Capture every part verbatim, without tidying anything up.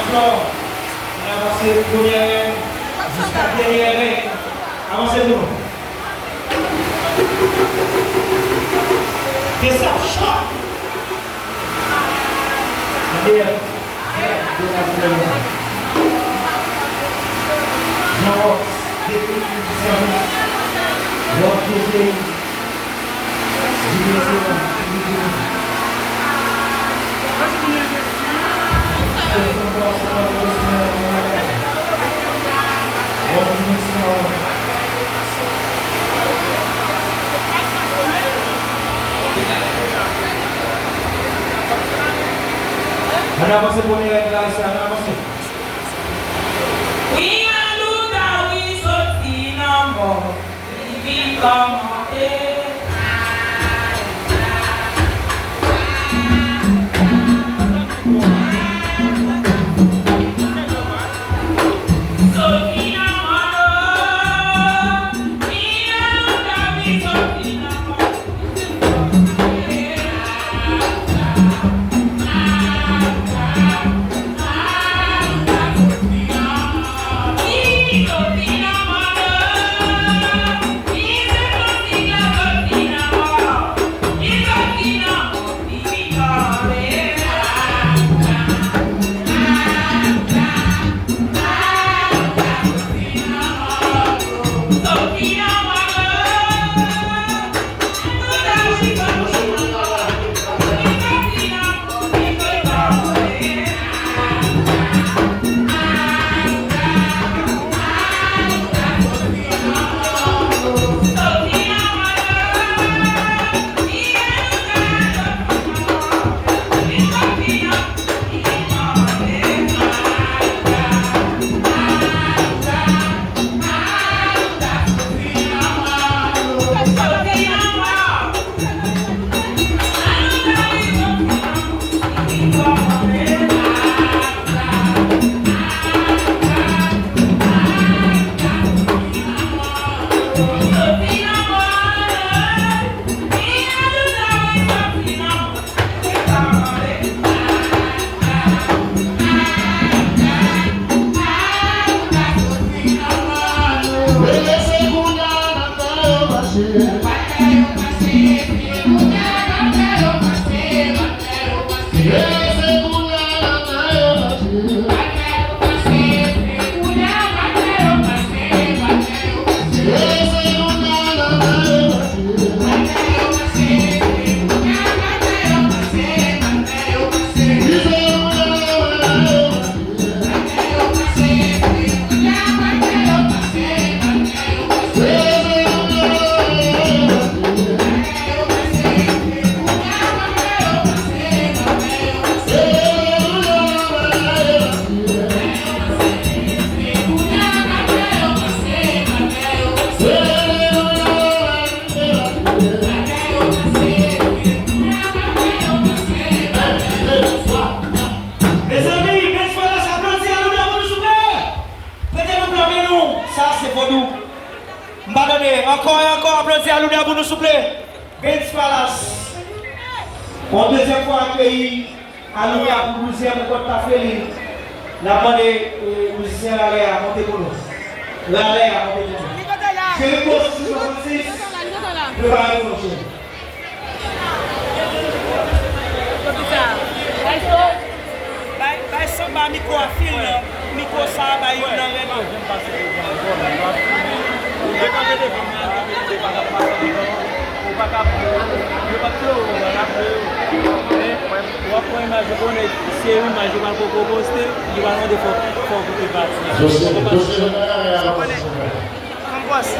Ann avanse premyè règ jiska dènyè règ. Avanse pou nou. Deception! Dèyè. Jean Rox, depi Jean Rox, Rox José. Ann avanse premye règ la, mesye, ann avanse. Wi, Alouda, wi, soti nan mò. Mezanmi, Benj Palace, aplodi Alouda pou nou, souple. Prete nou kanpe nou. Sa se vodou. M pa tande. Ankò e ankò, aplodi Alouda pou nou, souple. Benj Palace. Yon dezyèm fwa akeyi Alouda pou douzèm Kòt Tafeli. N ap mande, e, mizisyen Ralè a monte pou nou. Ralè a monte pou nou. Cheri Post sis swasann sis, prepare pou nou, cheri. Bay, bay sanba mikwo a fil nan. Mikwo sa a bay youn nan rèd yo. Ou pa ka, yo pa t fè w, yo pa t fè w. Men, w ap pran imaj, yo konnen se yon imaj yo pral poko poste, yo pral mande fò, fò w koute pati a. Dosye, dosye, dosye. Ann pase.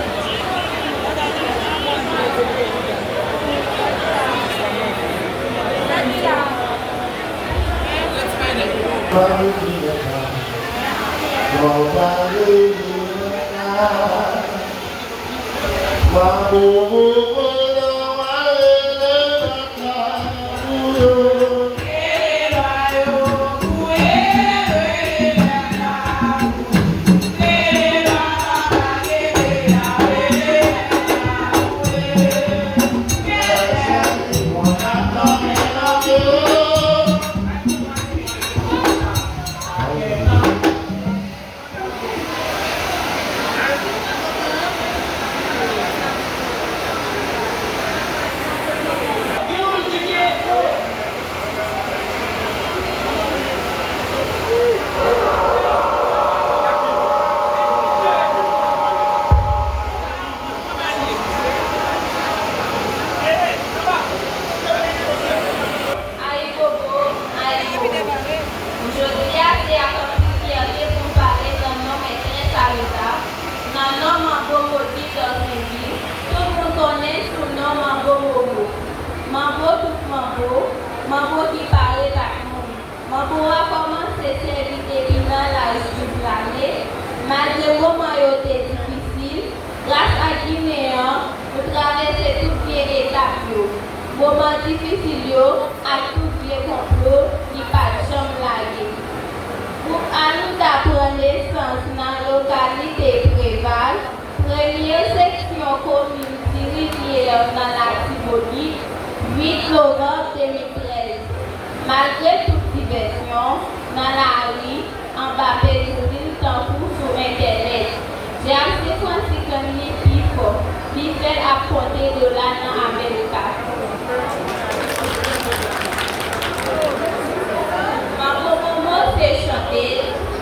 Manbo tout manbo, manbo ki parèt ak moun. Manbo a kòmanse sèvi depi nan laj douz lane. Malgre moman yo te difisil, gras ak Gineyan, nou travèse tout vye etap yo, moman difisil yo ak tout vye konplo, li pa t janm lage. Gwoup Alouda pran nesans nan lokalite Preval, premye seksyon komin Ti Rivyè nan Latibonit, uit novanm de mil trèz. Malgre tout divèsyon, nan lari, anba peliwil tankou sou entènèt, J H C Francis rann li pi fò, li fè l ap konte dola nan Amerika. Manbo Momo se chantè,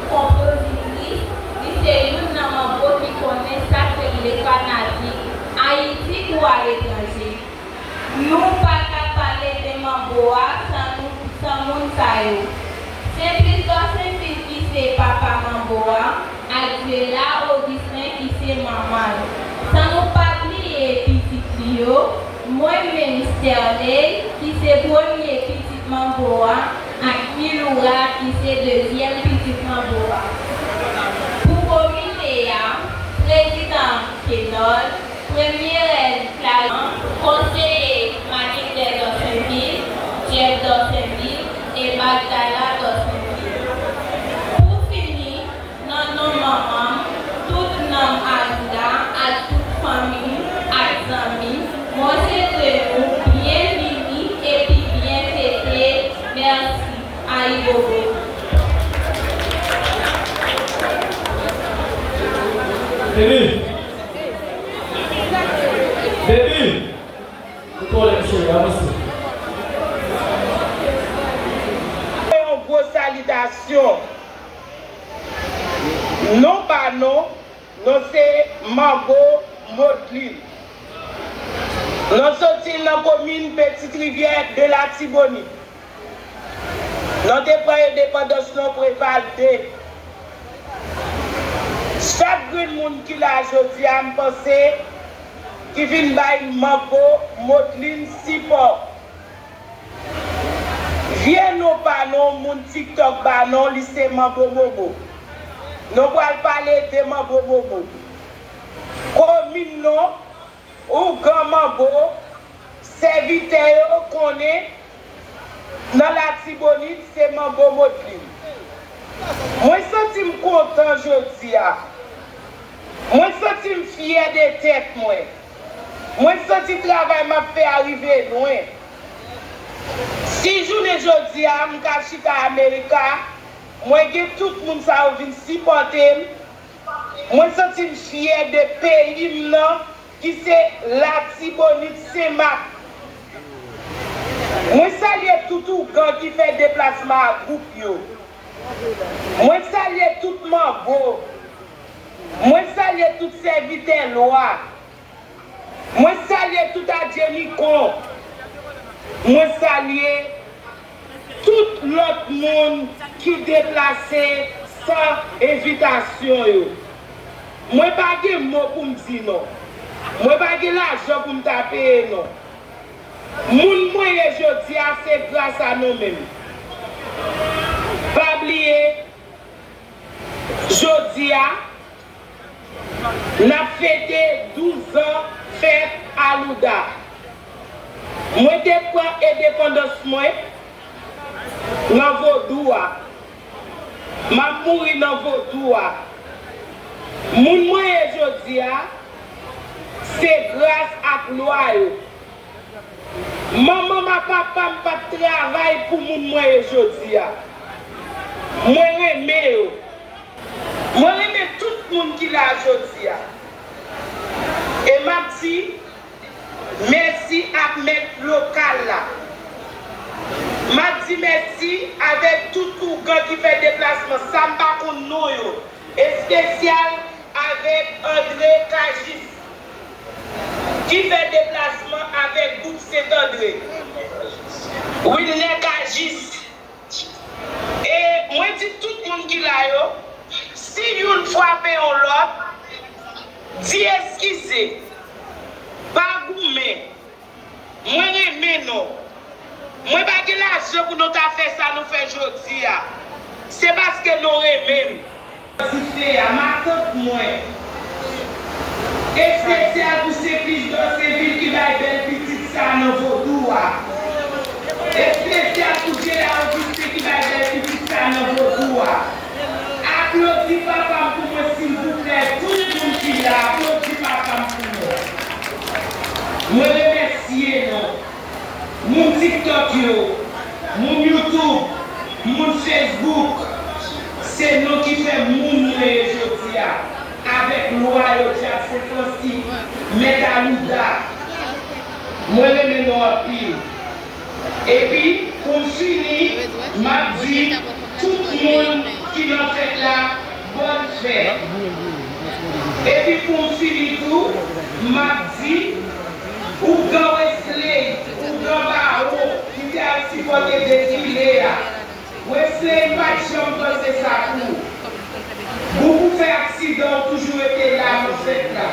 konpozitris, li se youn nan manbo ki konnen sa k rele fanatik, Ayiti kou aletranje. Nou pa ka pale de manbo a san nou, san moun sa yo. Senplis Dòsenvil ki se papa manbo a, ak Zela Ogisten ki se manman l. San nou pa bliye pitit li yo, mwen menm Sterley ki se premye pitit manbo a, ak Miloura ki se dezyèm pitit manbo a. Pou komite a, prezidan Kenòl, premye rèn Clary, konseye Matilde Dòsenvil, Jeff Dòsenvil e Magdala Dòsenvil. Pou fini, nan non manman m, tout nanm Alouda ak tout fanmi m ak zanmi m, mwen swete nou byenvini epi byen fete. Mèsi. Ayibobo. Baby! Baby! Ou kole, cheri, avanse. Yon gwo salitasyon. Non pa non, non se Manbo Modlin. Non soti nan komin Petite Rivière de Latibonit. Non te pran endepandans non Preval de. Chak grenn moun ki la jodi a, m panse, ki vin bay Manbo Modlin sipò. Vye non pa non, moun TikTok ba non, li se Manbo Momo. Nou pral pale de Manbo Momo. Komin non, ougan Manbo, sèvitè yo konnen nan Latibonit se Manbo Modlin. Mwen santi m kontan jodi a. Mwen santi m fyè de tèt mwen. Mwen santi travay m ap fè a rive lwen. Si jounen jodi a m ka chita Amerika, mwen gen tout moun sa yo vin sipòte m, mwen santi m fyè de peyi m nan, ki se Latibonit Senmak. Mwen salye tout ougan ki fè deplasman a gwoup yo. Mwen salye tout manbo. Mwen salye tout sèvitè lwa. Mwen salye tout adjenikon. Mwen salye tout lòt moun ki deplase san envitasyon yo. Mwen pa gen mo pou m di non. Mwen pa gen lajan pou m ta peye non. Moun mwen ye jodi a, se gras a nou menm. Pa bliye, jodi a, n ap fete douz an fèt Alouda. Mwen te pran endepandans mwen nan vodou a. M ap mouri nan vodou a. Moun mwen ye jodi a, se gras ak lwa yo. Manman m ak papa m pa t travay pou moun mwen ye jodi a. Mwen renmen yo. Mwen renmen tout moun ki la jodi a. E m ap di mèsi ak mèt lokal la. M ap di mèsi avèk tout ougan ki fè deplasman sa m pa konn non yo. Espesyal avèk André Cagis, ki fè deplasman avèk gwoup Sentandre. Wilner Cagis. E mwen di tout moun ki la yo, si youn frape yon lòt, di eskize, pa goumen. Mwen renmen nou. Mwen pa gen lajan pou nou ta fè sa nou fè jodi a. Se paske nou renmen m. Dife a, matant mwen. Espesyal pou Senplis Dòsenvil ki bay bèl pitit sa nan vodou a. Espesyal pou Jera Ogisten ki bay bèl pitit sa nan vodou a. Aplodi papa m pou mwen, silvouplè. Tout moun ki la, aplodi papa m pou mwen. Mwen remèsye nou. Moun TikTok yo, moun YouTube, moun Facebook, se nou ki fè moun nou ye jodi a, avèk lwa yo, Djab Sen Fransi, Mèt Alouda. Mwen renmen nou anpil. Epi, pou m fini, m ap di tout moun ki nan fèt la, bòn fèt. Epi, pou m fini tou, m ap di, Ougan Wesley, Ougan Bawo, ki te al sipòte defile a. Wesley, m pa t janm panse sa pou ou. Boubou fè aksidan, ou toujou rete la nan fèt la.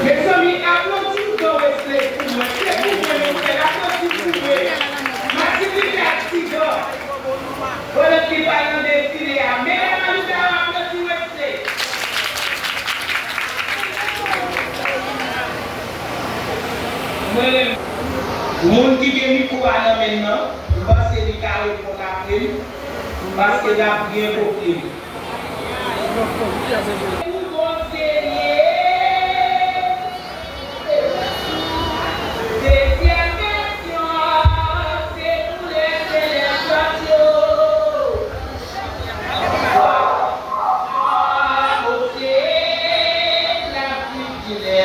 Mezanmi, aplodi Ougan Wesley pou mwen. Se pou mwen nou fè l, aplodi pou mwen. Madivi fè aksidan. Pandan ke li pa nan defile a. Medam Alouda yo aplodi Wesley. Mwen renmen. Moun ki gen mikwo a nan men l nan, m panse li ka reponn apre m, paske n ap byen koute. Pou Bondye ye. Dezyèm kesyon an, se pou lè se lè sòt yo. Bondye, n ap viv kilè.